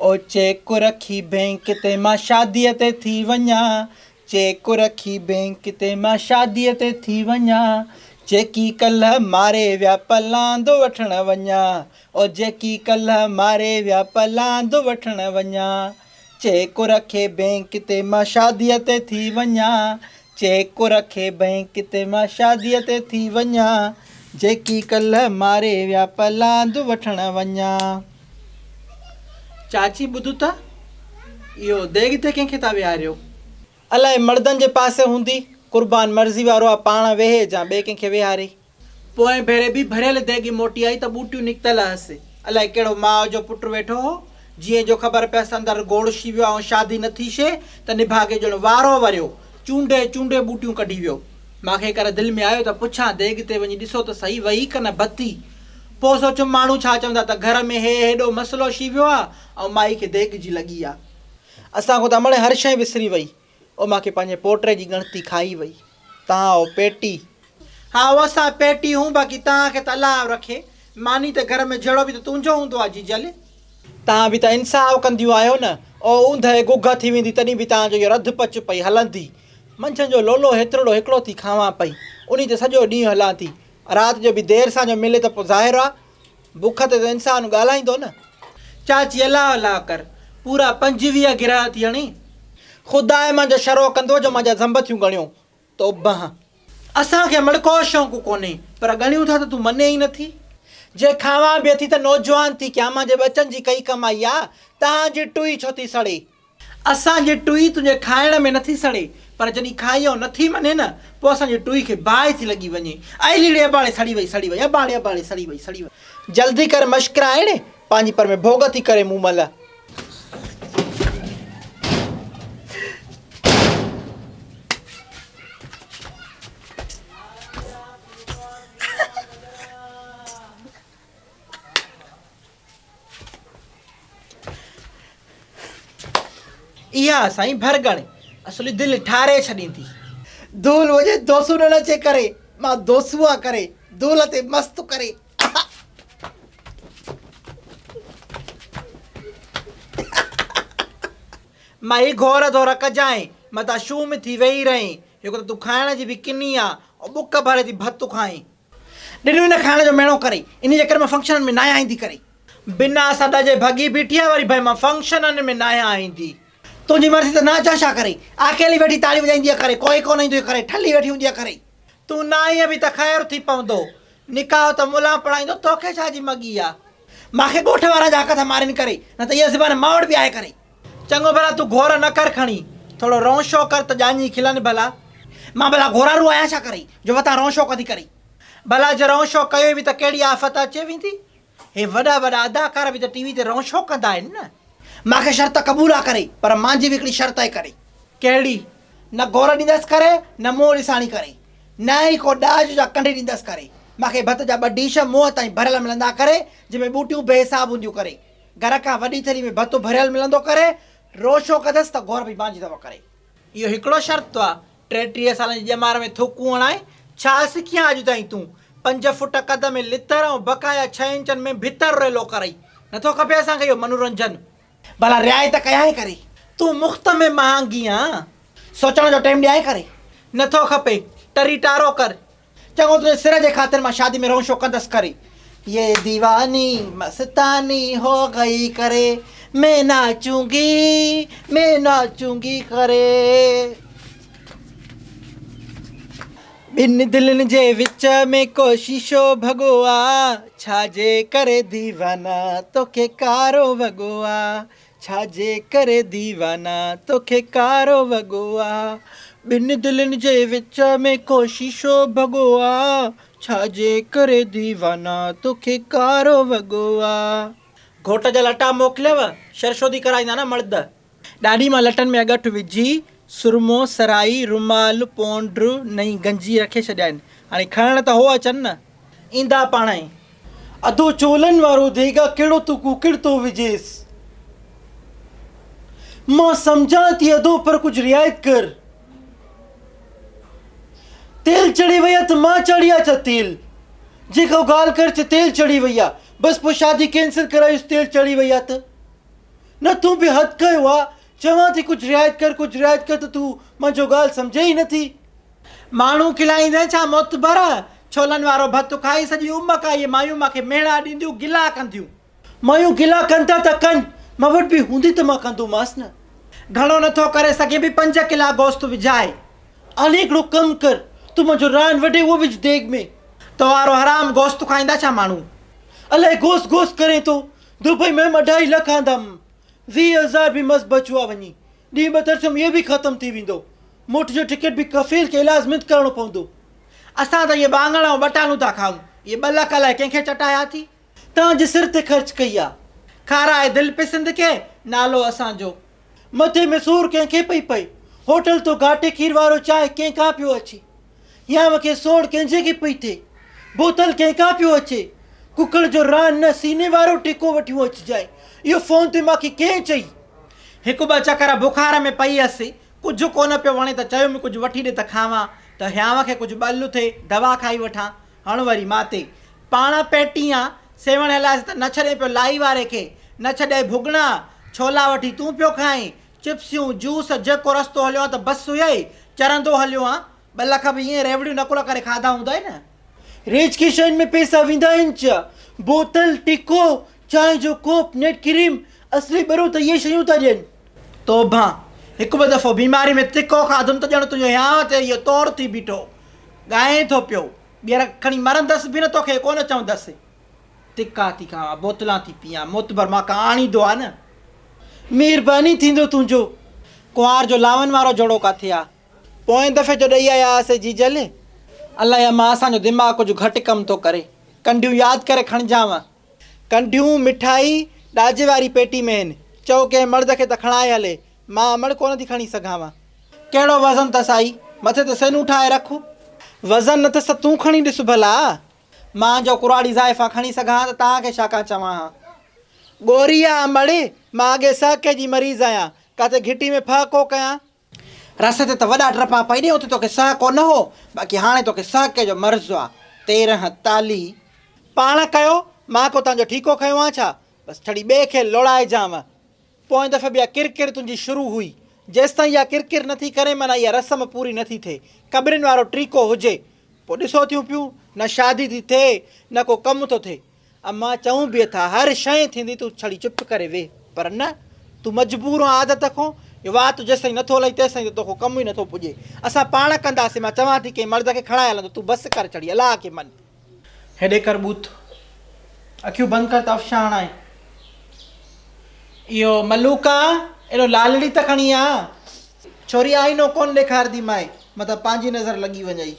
او check رکي bank تي مان شاديء تي ٿي وڃان چيڪ رکي بينڪ تي مان شاديء تي ٿي وڃان جيڪي ڪلهه ماري ويا پلاند وٺڻ وڃان او جيڪي ڪلهه ماري ويا پلاند وٺڻ وڃان چيڪ رکي بينڪ تي مان شاديء تي ٿي وڃان چيڪ رکي بينڪ تي مان شاديء تي ٿي وڃان جيڪي ڪلهه ماري ويا پلاند وٺڻ وڃان. چاچي ٻڌ ته اهو ديڳ تي ڪنهن کي ٿا ويهاريو؟ الائي مردن جي پاسي هوندي، قربان مرضي وارو آ پاڻ ويهي جان ٻئي ڪنهن کي ويهاري. پوئين ڀيري به ڀريل ديڳ موٽي آئي ته ٻوٽيون نڪتل هئس. الائي ڪهڙو ماء جو پٽ ويٺو هو. جيئن جو خبر پيس اندر گوڙ شي ويو ۽ شادي نه ٿي شي ته نڀاڳي ڄڻ وارو وريو، چونڊي چونڊي ٻوٽيون ڪڍي ويو. مان کي ڪر دل ۾ آيو ته پڇان ديڳ تي وڃي ڏسو ته سهي وئي ڪه نه بتي. پوء سوچيم ماڻهو ڇا چوندا ته گهر ۾ هي هيڏو مسئلو شي ويو آ ۽ مائي کي ديڳ جي لڳي آ. اسان کان ته امڙ هر شيء وسري وئي. او مان کي پنهنجي پوٽي جي ڳڻتي کائي وئي. تهان او پيٽي. ها او اسان پيٽي هون باقي تهان کي ته الله رکي. ماني ته گهر ۾ جهڙو به ته تنهنجو هوندو آ جيجل. تهان به ته انصاف ڪنديون آهيو نه. او اوندهه گگهه ٿي ويندي تڏهن به تهان جو اهو رڌ پچ پئي هلندي. منجهند جو لولو هيترڙو هڪڙو ٿي کاوان پئي. انهي تي سڄو ڏينهن هلان ٿي. رات جو به دير سان جو ملي ته پوء ظاهر آ بک تي ته انسان ڳالهائيندو نه. چاچي الله الله ڪر پورا 25 گرهه ٿي هڻي. خداء مان جو شرو ڪندو جو مان جا زنب ٿيون ڳڻيو توبهه. اسان کي مڙ ڪو شوق ڪونهي پر ڳڻيون ٿا ته تون مڃين ئي نٿي. جي کاوان به اٿي ته نوجوان ٿي ڪيان مان جي ٻچن جي ڪئي ڪمائي آ تهان جي ٽوئي ڇو ٿي سڙي. اسان جي ٽوئي تنهنجي کائڻ ۾ نٿي سڙي، پر جڏهن کائي ۽ نٿي مڃي نه، پوء اسان جي ٽوئي کي باهه ٿي لڳي وڃي. ائي ليڙي اباڻي سڙي وئي، سڙي وئي، اباڻي اباڻي سڙي وئي، سڙي وئي. جلدي ڪر مشڪرائڻ، پنهنجي پر ۾ ڀوڳ ٿي ڪري مون مل. اها سائين ڀرڳڻ اصلي دل ٺاري ڇڏيندي. دول وڄي دوسو نه نچي ڪري مان دوسوئان ڪري دول تي مست ڪري. مائي گهور ڌور ڪجانء متان شوم ٿي ويهي رهين هڪ ته تون کائڻ جي به ڪني آ ۽ ٻڪ ڀري ٿي ڀت کائين. ڏنو ئي نه کائڻ جو ميڻو ڪري انهي جي ڪري مان فنڪشنن ۾ ناهيان ايندي ڪري. بنا سڏ جي ڀڳي بيٺي آ وري ڀئي مان فنڪشنن ۾ ناهيان ايندي. تنهنجي مرضي ته نه اچان ڇا ڪري. اڪيلي ويٺي تاڙيون وڄائيندي آ ڪري ڪوئي ڪونه ايندو ڪري ٺلهي ويٺي هوندي آ ڪري. تون نه آئين به ته خير ٿي پوندو. نڪاح ته ملان پڙهائيندو توکي ڇا جي مڳي آ. مانکي ڳوٺ وارا جا حق ٿا مارين ڪري نه ته اها زبان مان وٽ به آهي ڪري. چڱو ڀلا تون گهور نه ڪر کڻي ٿورو رونشو ڪر ته ڄاڃي کلن ڀلا. مان ڀلا گهورارو آهيان ڇا ڪري جو وتان رونشو ڪندي ڪري. ڀلا جي رونشو ڪيو به ته ڪهڙي آفت اچي ويندي. هي وڏا وڏا اداڪار به ته ٽي وي تي رونشو ڪندا آهن نه. مان کي شرط قبول آ ڪري پر مانجي به هڪڙي شرط آهي ڪري. ڪهڙي؟ نه گهور ڏيندس ڪري نه منهن ڏساڻي ڪري. نه ئي ڪو ڏاج جا ڪنڍي ڏيندس ڪري. مان کي ڀت جا ٻه ڊيش منهن تائين ڀريل ملندا ڪري جنهن ۾ ٻوٽيون بي حساب هونديون ڪري. گهر کان وڏي ٿيلهي ۾ ڀت ڀريل ملندو ڪري، روشو ڪندس ته گهور به مانجهي ٿو ڪري. اهو هڪڙو شرط آ، 33 سالن جي ڄمار ۾ ٿوڪون هڻائي، ڇا سکيان اڄ تائين تون؟ پنج فوٽ قد ۾ لتر ۽ بقايا ڇهه انچن ۾ ڀتر ريلو ڪرئي. نٿو کپي اسان کي اهو منورنجن. ڀلا رعايت ڪيانء ڪري. تون مفت ۾ مهانگي آن. سوچڻ جو ٽيم ڏيانء ڪري. نٿو کپي، ٽري ٽارو ڪر. چڱو تنهنجي سر جي خاطر مان شادي ۾ رونشو ڪندس ڪري يي ديواني مستاني هو گئي ڪري مين ناچونگي مين ناچونگي ڪري. ٻن دلين جي وچ ۾ ڪو شيشو ڀڳو آ ڇا جي ڪري ديوانا توکي ڪارو وڳو آ ڇا جي ڪري ديوانا توکي ڪارو وڳو آ ٻن دلين جي وچ ۾ ڪو شيشو ڀڳو آ ڇا جي ڪري ديوانا توکي ڪارو وڳو آ. گهوٽ جا لٽا موڪليو، شرشودي ڪرائيندا نه مڙد. ڏاڏي مان لٽن ۾ اڳٺ وجهي، سرمو، سرائي، رومال، پونڊ، نئين گنجي رکي ڇڏيا آهن. هاڻي کڻڻ ته هو اچن نه. ايندا پاڻهي. اڌو چولن وارو ديڳا ڪهڙو تون ڪوڪڙ ٿو وجهيس. مان سمجهان ٿي اڌو پر ڪجهه رعايت ڪر. تيل چڙهي وئي آ ته مان چاڙهي آ ڇا تيل؟ جيڪا ڳالهه ڪر چي تيل چڙهي وئي آ. بس پوء شادي ڪينسل ڪرايوس تيل چڙهي وئي آ ته. نه تون به حد ڪيو آ، چوان ٿي ڪجهه رعايت ڪر ڪجهه رعايت ڪر ته تون منهنجو ڳالهه سمجهين ئي نٿي. ماڻهو کلائيندين ڇا معتبر؟ ڇولن وارو ڀت کائي سڄي عمر ڪا اهي مايون مان کي مهڻا ڏينديون گلا ڪنديون. مايون گلا ڪن ٿا ته ڪن، مان وٽ به هوندي ته مان ڪندومانس نه. گهڻو نٿو ڪري سگهين به پنج ڪلا گوشت وجهائي. هاڻي هڪڙو ڪم ڪر، تون منهنجو ران وڍي اهو وجهه ديڳ ۾. تو وارو حرام گوشت کائيندا ڇا ماڻهو؟ الائي گوشت گوشت ڪرين ٿو. دبئي ۾ اڍائي لک آندم، 20,000 به مس بچيو آ وڃي ڏينهن ٻه ترسيم اهو به ختم ٿي ويندو. موٽ جو ٽڪيٽ به ڪفيل کي ايلاز منٿ ڪرڻو پوندو. اسان ته اهي واڱڻ ۽ ٻٽالون ٿا کائون. اهي ٻه لک الائي ڪنهن کي چٽايا ٿي. توهان جي سر تي خرچ ڪئي آ. کارائي دل پسند کي، نالو اسان جو. مٿي ۾ سور ڪنهن کي پئي پئي. هوٽل تو گهاٽي کير وارو چانهه ڪنهن کان پيو اچي. يا مون کي سوڙ ڪنهن جي کي پئي ٿئي. بوتل ڪنهن کان پيو اچي. ڪڪڙ جو ران نه سيني وارو ٽيڪو وٺيون اچجانء. اهو فون تي مان کي ڪنهن چئي. هڪ ٻه چڪر بخار ۾ پئي هيس. ڪجهه ڪونه پيو وڻي ته چيم ڪجهه وٺي ڏي ته کاوان ته هيانء کي ڪجهه ٻل ٿئي دوا کائي وٺان. هڻ وري ماتي. پاڻ پيٽيان، سيوهڻ هلايس ته نه ڇڏين پيو لائي واري کي، نه ڇڏيئي ڀڳڻا، ڇولا وٺي تون پيو کائين، چپسيون، جوس، جيڪو رستو هليو آن ته بس هيئي، چرندو هليو آن، ٻه لک به ائين ريوڙيون نقل ڪري کاڌا هوندئي نه. ريچ کي شين ۾ پئسا ويندا آهن ڇا؟ بوتل، ٽڪو، چانهه جو ڪوپ، نيٽ ڪريم، اصلي ٻرو ته اهي شيون ٿا ڏين. توبهه! هڪ ٻه دفعو بيماري ۾ تکو کاڌم ته ڄڻ تنهنجو هيانء تي اهو تور ٿي بيٺو. ڳائين ٿو پيو. ٻيهر کڻي مرندس به نه توکي ڪونه چوندس. تکا ٿي کاوان، بوتلان ٿي پيان، معتبر مان کان آڻيندو آ نه. مهرباني ٿيندو تنهنجو. ڪنوار جو لاون وارو جوڙو ڪاٿي آ؟ پوئين دفعي جو ڏئي آيا هئاسين جيجل. الائي امان اسان جو دماغ ڪجهه گهٽ ڪم ٿو ڪري. ڪنڍيون ياد ڪري کڻجانء. ڪنڍيون، مٺائي، ڏاجي واري پيٽي ۾ هن. چئو ڪنهن مرد کي ته کڻائي هلي. مان امڙ ڪونه ٿي کڻي سگهانء. ڪهڙو وزن اٿس آئي؟ مٿي تي سينون ٺاهي رک. وزن نه اٿس ته تون کڻي ڏس ڀلا. مان جو ڪراڙي زائفان کڻي سگهان ها ته توهان کي ڇا ڪان چوان ها. ڳوري آ امڙ، مان اڳي سهڪي جي مريض آهيان. ڪاٿي گهٽي ۾ ڦهڪو ڪيان. رستي تي ته وڏا ٽپا پئي ڏي، اتي توکي سهه ڪو نه هو، باقي هاڻي توکي سهڪي جو مرض آ. 13 تالي. پاڻ ڪيو، مان ڪو تنهنجو ٺيڪو کنيو آ ڇا؟ بس ڇڙي ٻئي کي لوڙائجانء. پوئين دفعي به اها ڪرڪر تنهنجي شروع هئي. جيستائين اها ڪرڪر نه ٿي ڪرين معنيٰ اها رسم پوري نه ٿي ٿئي. قبرين وارو ٽيڪو هجي. پوء ڏسو ٿيون پيون، نه شادي ٿي ٿئي، نه ڪو ڪم ٿو ٿئي. امان چئون به اٿا هر شيء ٿيندي تون ڇڙي چپ ڪري ويهه پر نه تون مجبور آن عادت کان جو وات جيستائين نٿو هلائين تيستائين ته توکان ڪم ئي نٿو پڄي اسان پاڻ ڪنداسين مان چوان ٿي ڪنهن مرد کي کڻائي هلندو تون بس ڪر ڇڙي الله کي مڃ. هيڏي ڪر ٻوٿ. اکيون بند ڪر ته افشان هڻائين. اهو ملوڪ آ ايڏو لالڙي ته کڻي آ. ڇوري آئينو ڪونه ڏيکارندي مانء متان پنهنجي نظر لڳي وڃئي.